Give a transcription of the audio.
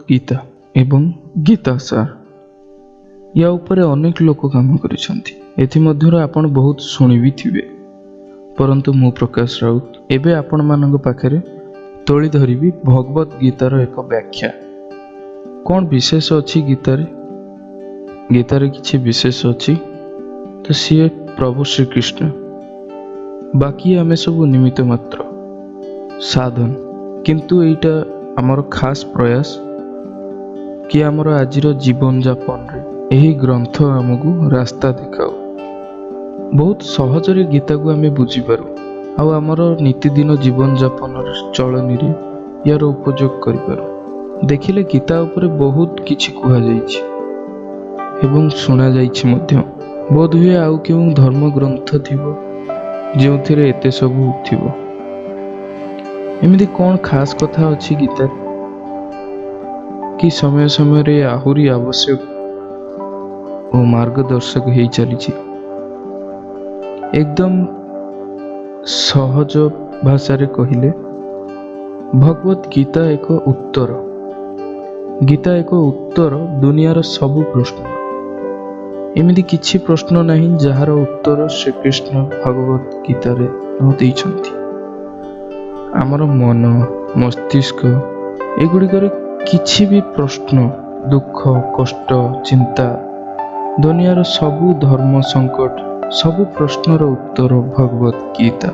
ଗୀତା ଏବଂ ଗୀତା ସାର, ୟା ଉପରେ ଅନେକ ଲୋକ କାମ କରିଛନ୍ତି। ଏଥିମଧ୍ୟରୁ ଆପଣ ବହୁତ ଶୁଣି ବି ଥିବେ। ପରନ୍ତୁ ମୁଁ ପ୍ରକାଶ ରାଉତ ଏବେ ଆପଣମାନଙ୍କ ପାଖରେ ତୋଳି ଧରିବି ଭଗବତ ଗୀତାର ଏକ ବ୍ୟାଖ୍ୟା। କ'ଣ ବିଶେଷ ଅଛି ଗୀତାରେ? ଗୀତାରେ କିଛି ବିଶେଷ ଅଛି ତ ସିଏ ପ୍ରଭୁ ଶ୍ରୀକୃଷ୍ଣ। ବାକି ଆମେ ସବୁ ନିମିତ୍ତ ମାତ୍ର, ସାଧନ। କିନ୍ତୁ ଏଇଟା ଆମର ଖାସ୍ ପ୍ରୟାସ କି ଆମର ଆଜିର ଜୀବନଯାପନରେ ଏହି ଗ୍ରନ୍ଥ ଆମକୁ ରାସ୍ତା ଦେଖାଉ। ବହୁତ ସହଜରେ ଗୀତାକୁ ଆମେ ବୁଝିପାରୁ ଆଉ ଆମର ନୀତିଦିନ ଜୀବନଯାପନର ଚଳନୀରେ ୟାର ଉପଯୋଗ କରିପାରୁ। ଦେଖିଲେ ଗୀତା ଉପରେ ବହୁତ କିଛି କୁହାଯାଇଛି ଏବଂ ଶୁଣାଯାଇଛି ମଧ୍ୟ। ବୋଧହୁଏ ଆଉ କେଉଁ ଧର୍ମଗ୍ରନ୍ଥ ଥିବ ଯେଉଁଥିରେ ଏତେ ସବୁ ଥିବ। ଏମିତି କ'ଣ ଖାସ୍ କଥା ଅଛି ଗୀତାରେ କି ସମୟ ସମୟରେ ଆହୁରି ଆବଶ୍ୟକ ଓ ମାର୍ଗଦର୍ଶକ ହେଇ ଚାଲିଛି? ଏକଦମ ସହଜ ଭାଷାରେ କହିଲେ, ଭଗବତ ଗୀତା ଏକ ଉତ୍ତର। ଗୀତା ଏକ ଉତ୍ତର ଦୁନିଆର ସବୁ ପ୍ରଶ୍ନ। ଏମିତି କିଛି ପ୍ରଶ୍ନ ନାହିଁ ଯାହାର ଉତ୍ତର ଶ୍ରୀକୃଷ୍ଣ ଭଗବତ ଗୀତାରେ ନ ଦେଇଛନ୍ତି। ଆମର ମନ, ମସ୍ତିଷ୍କ ଏଗୁଡ଼ିକରେ କିଛି ବି ପ୍ରଶ୍ନ, ଦୁଃଖ, କଷ୍ଟ, ଚିନ୍ତା, ଦୁନିଆର ସବୁ ଧର୍ମ ସଙ୍କଟ, ସବୁ ପ୍ରଶ୍ନର ଉତ୍ତର ଭଗବତ ଗୀତା।